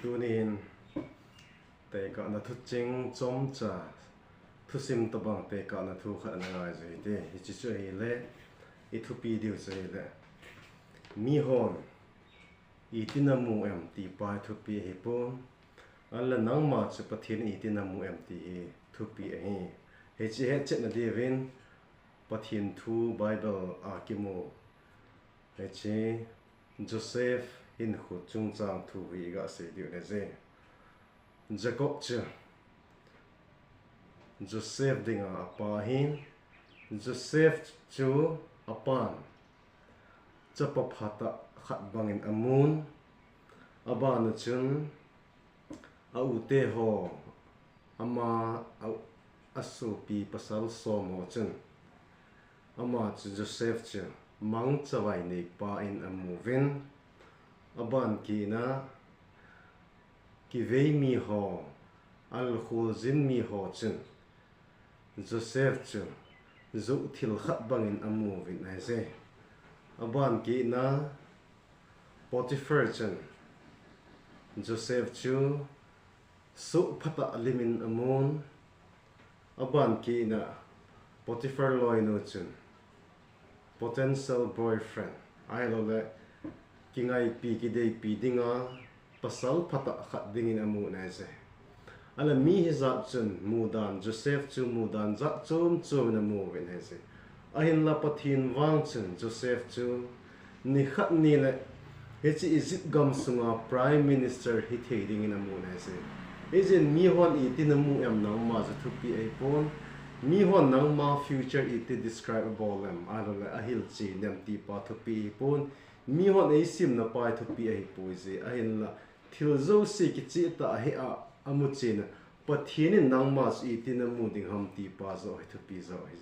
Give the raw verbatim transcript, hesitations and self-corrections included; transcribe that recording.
Tunin tekahna thuching chomcha thusim tobang tekahna thu khat ana ngai jing hite. Hiche chu ahile, i thupi diu chu ahile, mihon itin amu em ti pa hi thupi ahipon, ahinla nangma chu Pathen in itin amu em ti hi thupi ahi. Hiche hetchetna diuvin Pathen thu Bible a kimu, hiche Joseph hinkho chungchang thu hi iga sei diu ahi. Jacob chu Joseph dinga apa ahin, Joseph chu apan chapa phatah khat bangin amun, abana chun a u teho, ama a, asopi pasal som ho chun ama chu Joseph chu mangchavai neipa in amuvin, aban kit a kivei miho, alkholjin miho chun Joseph chu joh thil khat bangin amuvin ahi. Aban kit a Potiphar chun Joseph chu soh phatah limin amun, aban kit a Potiphar loinu chun potential boyfriend, ahiloule kingaipi kideipi dinga pasal phatah khat dingin amun ahi. Ahinla mi hijat chun mudan, Joseph chu mudan jat chom chomin amuvin ahi. Ahinla Pathen vang chun Joseph chu nikhat nile hiche Egypt gam sunga Prime Minister hithei dingin amun ahi. Hijeh in mihon itin amu em nangma chu thupi ahipon, mihon nangma future iti describe abol em, ahiloule ahilchen em ti pa thupi ahipon, mihon eisimna pa hi thupi ahipoi. Ahinla thil jouse kichehtah a hea amuchen a, Pathen in nangma chu itin amu ding ham ti pa joh hi thupi joh ahi.